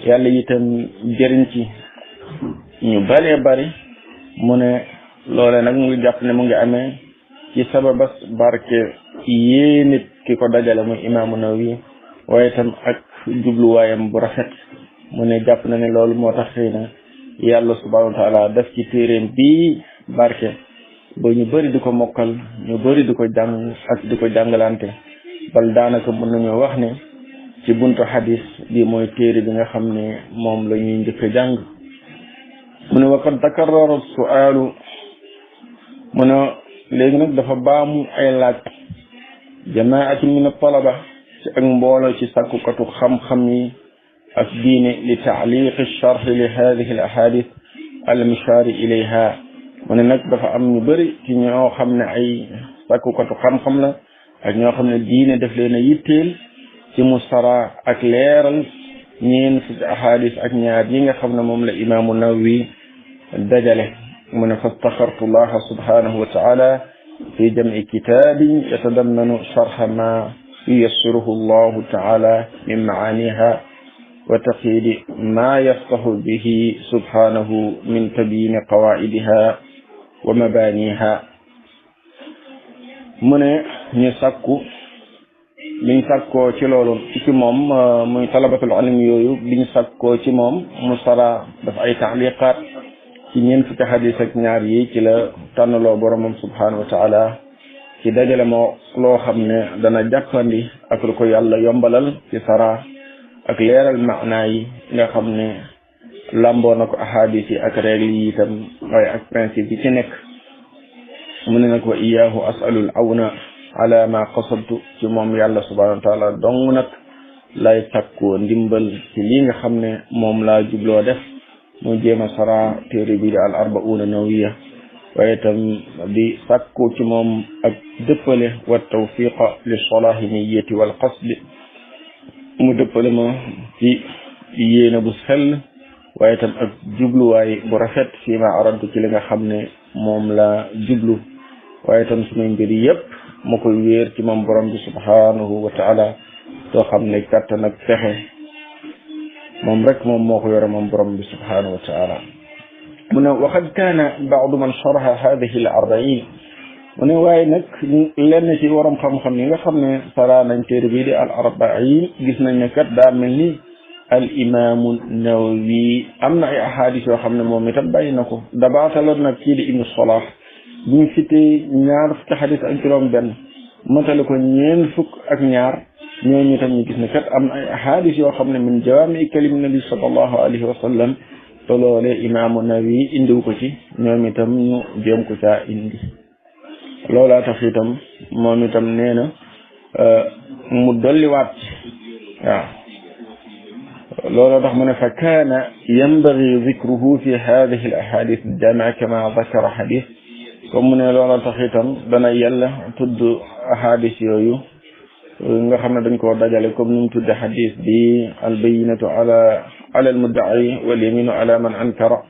Speaker 1: yàlla itam jëriñ ci ñu bëree bëri mu ne loole nag mu ngi jàpp ne mu ngi amee ci sababas barke yéenit ki ko dajale muy imaamu Nawawi waaye itam ak jubluwaayam bu rafet mu ne jàpp na ne loolu moo tax xëy na yàlla subhanahu wa taala def ci téeréem bii barke ba ñu bëri di ko mokkal ñu bëri di ko jàng ak di ko jàngalante bal daanaka mën nañoo wax ne ci buntu xadis bi mooy téere bi nga xam ne moom la ñuy njëkk a jàng mu ne waqad takarrara su'aalu mu ne léegi nag dafa baamu ay laaj jamaatu min at-talaba ci ak mbooloo ci sàkkukatu xam-xam yi ak diine li taaliqi sharh li hadihi al ahadith al mishari ilayha mu ne nag dafa am ñu bëri ci ñoo xam ne ay sàkkukatu xam-xam la ak ñoo xam ne diine daf leen a yitteel ci mu sara ak leeral ñeen fukki ahadith ak ñaar yi nga xam ne moom la imaamu Nawawi dajale mu ne fastaxartu llaha subhanahu wa taala fi jam'i kitaabin yatadammanu sharha ma yuyassiruhu llahu taala min maaniha wa taqyidi ma yaftahu bihi subhanahu min tabyini qawaidiha wa mabaniha mu ne ñu sàkku liñ sàkkoo ci loolu ci moom muy talabatul ilm yooyu liñ sàkkoo ci moom mu sara daf ay taaliqaat ci ñeent fukki xadis ak ñaar yi ci la tànnaloo boromam subhanahu wa taala ci dajale moo loo xam ne dana jàppandi ak lu ko yàlla yombalal ci sara ak leeral maanaa yi nga xam ne lamboo na ko ahadis yi ak règle yi itam waaye ak principe yi ci nekk mu ne nag wa iyaahu asalul awna ala ma qasadtu ci moom yàlla subhanahu wa taala dong nag lay takkoo ndimbal ci lii nga xam ne moom laa jubloo def mu jéem a sara téere bi di al arbauna nawiya waaye itam di sàkku ci moom ak dëppale wa tawfiqa li solahi niyati wal qasdi mu dëppale ma ci yéene bu sell waaye itam ak jubluwaay bu rafet fii ma arantu ci li nga xam ne moom la jublu waaye itam sumay mbir yépp ma koy wéer ci moom borom bi subhanahu wa taala soo xam ne kattan ak fexe moom rek moom moo ko yore moom borom bi subhanahu wa taala mu ne waqad kaana baadu man sharaha hadihi al arbain mu ne waaye nag lenn ci waram xam-xam yi nga xam ne sara nañ téere bii di al arbain gis nañ ne kat daa mel ni al imaamu Nawawi am na ay ahadis yoo xam ne moom itam bàyyi na ko dabaataloon nag kii di ibnu Salah bu ñu fitee ñaar fukki xadis ak juróom benn matale ko ñeen fukk ak ñaar ñooñu itam ñu gis ne kat am na ay ahadis yoo xam ne min jawaami kalim nabi sallallahu alayhi wa sallam te loolee imaamu Nawawi indiw ko ci ñoom itam ñu jéem ko caa indi loolaa tax itam moom itam nee na mu dolliwaat waaw looloo tax mu ne fa kaana yanbaghi dhikruhu fi hadhihi al ahadith al jaami'a kama dhakara hadith comme mu ne looloo tax itam dana yàlla tudd ahadis yooyu nga xam ne dañ koo dajale comme ni mu tudde hadith bi al bayyinatu ala al mudda'i wal yaminu ala man ankara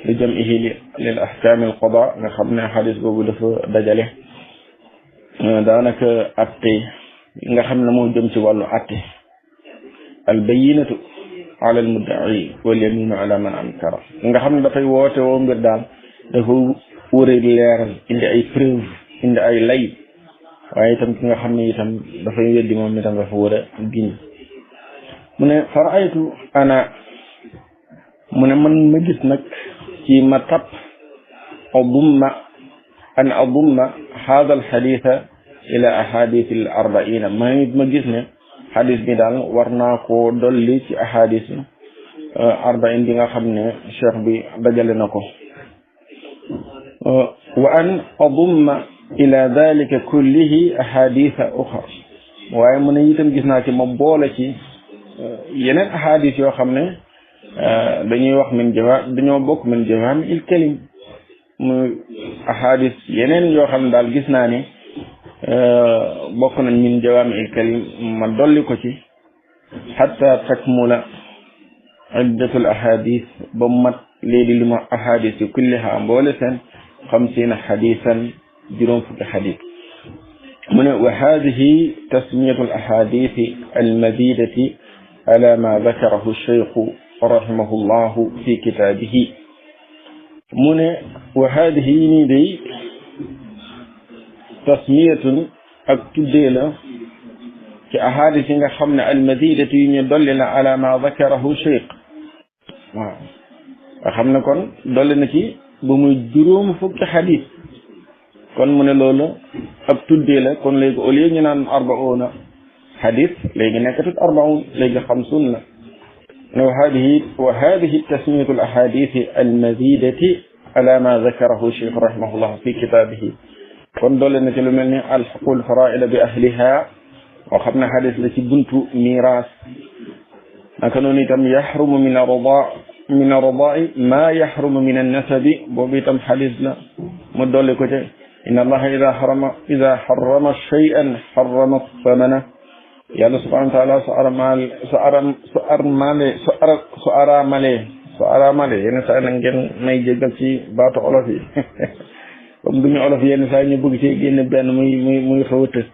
Speaker 1: li jam'ihi lil ahkam al qada nga xam ne hadith boobu dafa dajale daanaka atte nga xam ne moo jëm ci wàllu atte al bayyinatu ala al mudda'i wal yaminu ala man ankara nga xam ne dafay woote woo mbir daal dafa wóoree leeral indi ay preuve indi ay lay waaye itam ki nga xam ne itam dafay weddi moom itam dafa war a giñ mu ne faraytu ana mu ne man ma gis nag ci ma tab adumma an adumma hada al haditha ila ahadith al arba'ina ma gis ne hadis bi daal war naa koo dolli ci ahadis arba'in bi nga xam ne cheikh bi dajale na ko wa an adumma ila dalika kullihi ahaditha uxar waaye mu ne itam gis naa ci ma boole ci yeneen ahadis yoo xam ne dañuy wax dañoo bokk min jawaami il kalim mu ahadis yeneen yoo xam ne daal gis naa ni bokk nañ min jawaami il kalim ma dolli ko ci xatta takmula iddatul ahadis ba mat léegi li ma ahadis yi kulliha mboole seen 50 xadisan juróom fukki xadis mu ne wa hadihi tasmiyatu al ahadisi almadidati ala ma dakarahu cheikhu rahimahu llahu fi kitaabihi mu ne wa hadihi yi nii day tasmiyatun ak tuddee la ci ahadis yi nga xam ne almadidati yu ñu dolli la ala ma dakarahu cheikh waaw nga xam ne kon dolli na ci ba muy juróom fukki xadis kon mu ne loolu ab tuddee la kon léegi au lieu ñu naan 40 xadis léegi nekkatut 40 léegi 50 la wa hadihi tasmiyatu al ahadisi almazidati ala ma zakarahu cheikh rahimahullah fi kitaabihi kon doole na ci lu mel ni alxuqul faraida bi ahliha moo xam ne xadis la ci buntu miras naka noonu itam yaxrumu min ardaai ma yaxrumu min annasabi boobu itam xadis la mu dolli ko ca inna allaha ida xarama cheyan xarama samana yàlla subhanahu wa taala su aramale yenn saa nag ngeen may jéggal ci baatu olof yi comme duñu olof yenn saa ñu bëgg ci génne benn muy xaw a tës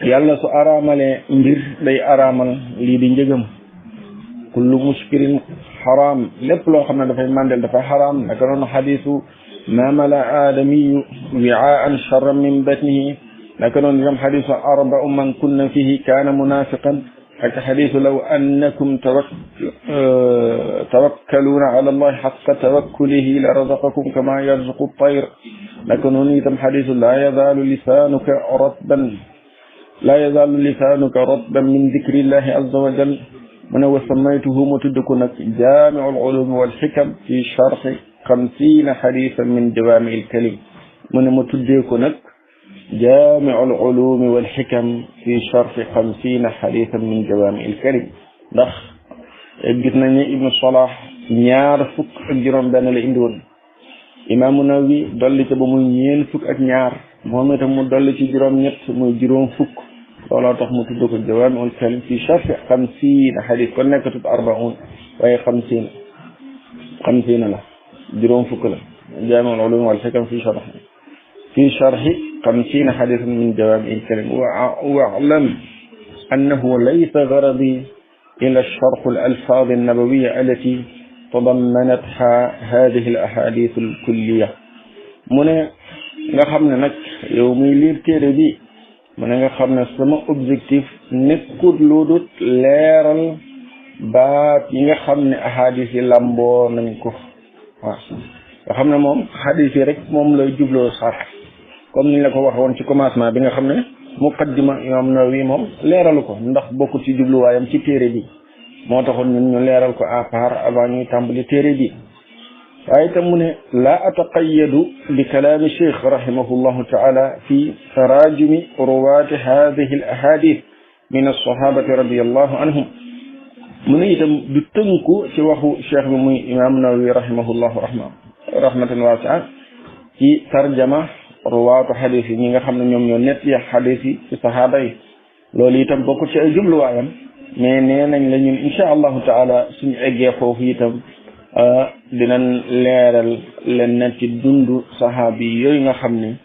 Speaker 1: yàlla su aramale mbir day aramal lii di njëgam kullu muskirin xaraam lépp loo xam ne dafay mandel dafay xaraam naka noonu xadisu ma mala aadamiyu wiaan charran min batnihi naka noonu itam xadisu arbau man kunna fihi kaana munafiqan ak xadisu law annakum tawakkaluuna ala allahi xaqa tawakkulihi la razaqakum kama yarzuqu tayr naka noonu itam xadisu laa yazaalu lisaanuka ratban min dikrillahi azza wa jal mu ne wa samaytuhu ma tudd ko nag jaamiul ulumi wal xikam fi charxi 50 xadisan min jawaami il kalim mu ne ma tuddee ko nag jaamiul ulumi wal xikam fi charxi 50 xadisan min jawaami il kalim ndax gis nañ ne ibnu Salah 2 fukk ak juróom-benn la indi woon imaamu Nawawi dolli ca ba muy 4 fukk ak 2 moom itam mu dolli ci juróom-ñett muy juróom fukk looloo tax mu tudd ko jawaamiul kalim fi charxi 50 xadis kon nekkatut 40 waaye 50 la juróom fukk la jaamiul ulum wal xikam fi charxi 50 xadisan min jawaamiil kalim wa'lam annahu laysa garadi ila charx al alfaaz an nabawiyya allati tadammanatha haadihi al ahadith al kulliya mu ne nga xam ne nag yow muy liir téere bi mu ne nga xam ne sama objectif nekkut lu dul leeral baat yi nga xam ne ahadis yi lamboo nañ ko waaw nga xam ne moom ahadis yi rek moom lay jubloo sax comme niñ la ko waxee woon ci commencement bi nga xam ne muqaddima imam Nawawi moom leeralu ko ndax bokkut ci jubluwaayam ci téere bi moo taxoon ñun ñu leeral ko à part avant ñuy tàmbali téere bi waaye itam mu ne laa ataqayyadu bi kalaami cheikh rahimahullahu taala fi tarajumi ruwaati hadihi al ahadith min alsahabati radiallahu anhum mu ne itam du tënku ci waxu cheikh bi muy imam Nawawi rahimahullahu rahmatan waasi'a ci tarjama ruwaatu xadis yi ñi nga xam ne ñoom ñoo nett ya xadis yi ci sahaaba yi loolu itam bokku ci ay jubluwaayam mais nee nañ la ñun insha allahu taala suñu eggee foofu itam dinañ leeral leen net ci dundu sahaabi yi yooyu nga xam ne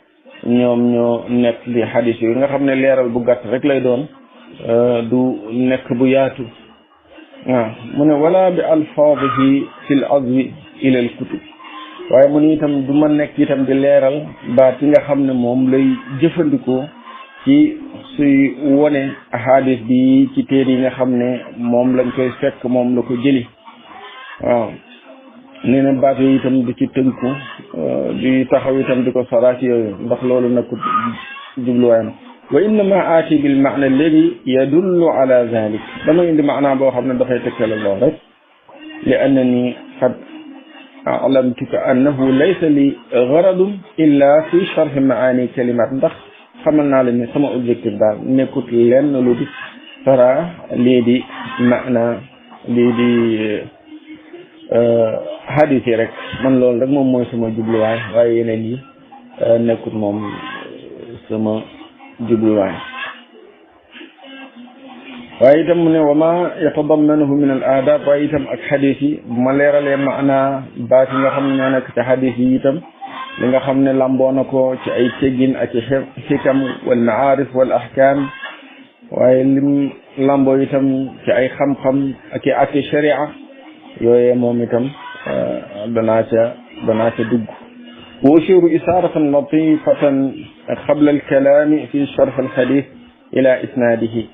Speaker 1: ñoom ñoo nett li xadis yooyu nga xam ne leeral bu gàtt rek lay doon du nekk bu yaatu waaw mu ne wala bi alfaadihi fi l azwi ila al kutub waaye mu ne itam du ma nekk itam di leeral baat yi nga xam ne moom lay jëfandikoo ci suy wone ahadis bi ci téere yi nga xam ne moom lañ koy fekk moom la ko jëli waaw nee na baat yooyu itam du ci tënku di taxaw itam di ko saraat yooyu ndax loolu nekkul jubluwaayam wa innama aati bil maana alladi yadullu ala zalik dama indi maanaa boo xam ne dafay tekkale lool rek li annani qad alamtuka annahu laysa li garadun illa fi sharh maani kalimat ndax xamal naa la ne sama objectif daal nekkut lenn lu di sara lii di maana lii di hadith yi rek man loolu rek moom mooy sama jubluwaay waaye yeneen yi nekkut moom sama jubluwaay waaye itam mu ne wa ma yatadammanahu min al adab waaye itam ak hadith yi bu ma leeralee maana baat yi nga xam ne ñoo nekk ci hadith yi itam li nga xam ne lamboo na ko ci ay teggin ak xikam wal maarif wal ahkam waaye lim lamboo itam ci ay xam-xam ak i atti sharia yooyee moom itam danaa ca dugg wa ushiru isaratan latifatan qabla al kalami fi sharh al hadith ila isnadihi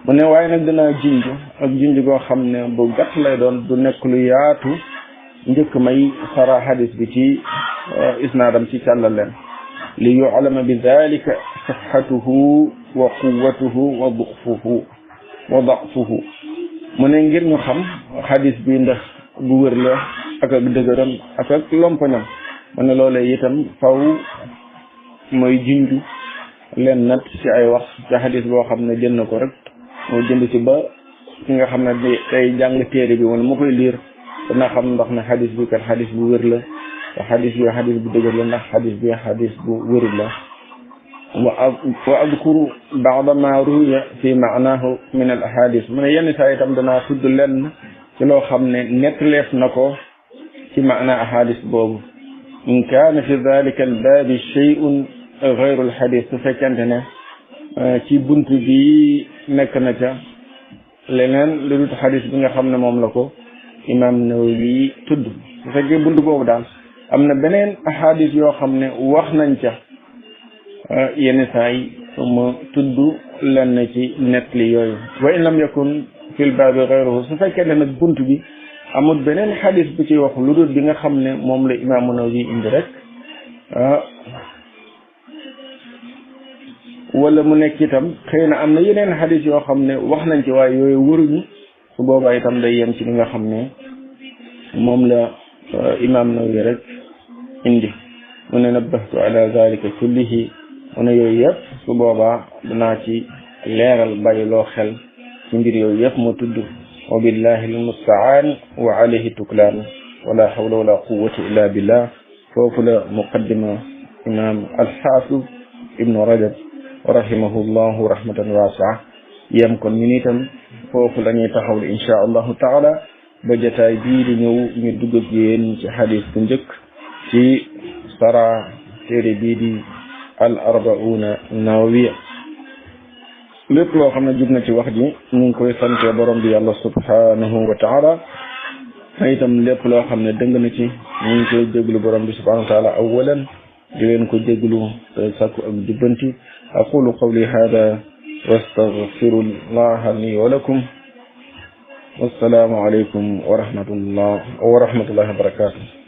Speaker 1: mu ne waaye nag dinaa junj goo xam ne bu gàtt lay doon du nekk lu yaatu njëkk may sara hadith bi ci isnaadam ci càllaleen li yu'lama bi dhalika sihhatuhu wa quwwatuhu wa da'fuhu mu ne ngir ñu xam hadith bi ndax bu wér la ak dëgëram ak lompoñam mu ne loolee itam faw mooy junj leen nat ci ay wax ci hadith boo xam ne jënd ko rek moo jënd ci ba ki nga xam ne day jàng téere bi wala mu koy liir dana xam ndax ne hadith bi kat hadith bu wér la te hadith bi hadith bu dëgër la ndax hadith bi hadith bu wér la wa adkuru ba'da ma ruya fi ma'nahu min al ahadith mu ne yenn saa itam danaa tudd lenn ci loo xam ne nettaleef na ko ci maana ahadith boobu in kaana fi dhalika al baabi shay'un ghayru al hadith su fekkente ne ci bunt bi nekk na ca leneen lu dul hadith bi nga xam ne moom la ko imam Nawawi tudd su fekkee bunt boobu daal am na beneen ahadith yoo xam ne wax nañ ca yenn saa yi ma tudd lenn ci nettali yooyu wa in lam yakun fil baabi ghayruhu su fekkee ne nag bunt bi amul beneen hadith bu ci wax lu dul bi nga xam ne moom la imam Nawawi indi rek wala mu nekk itam xëy na am na yeneen hadith yoo xam ne wax nañ ci waaye yooyu wëruñu su boobaa itam day yem ci li nga xam ne moom la imam Nawawi rek indi mu ne nabbahtu ala zalika kullihi mu ne yooyu yëpp su boobaa danaa ci leeral bàyyi loo xel ci mbir yooyu yëpp mu tudd wa billahi almustaan wa alayhi tuklaan wala hawla wala quwwata illa billah foofu la muqaddima imam alxaafid ibnu rajab rahimahullahu rahmatan waasi'a yem kon ñu itam foofu la ñuy taxawlu insha allahu taala ba jotaay bii di ñëw ñu dugg ak yéen ci xadis bu njëkk ci sara téere bii di al arbauna nawawiya lépp loo xam ne jub na ci wax ji ñu ngi koy sante borom bi yàlla subhanahu wa taala itam lépp loo xam ne dëng na ci ñu ngi koy jéglu borom bi subhanahu wa taala awalan di leen ko jéglu te sàkku ak jubbanti aqulu qawli hada wastaghfirullaha li wa lakum wassalaamu alaykum wa rahmatullahi wa barakatuh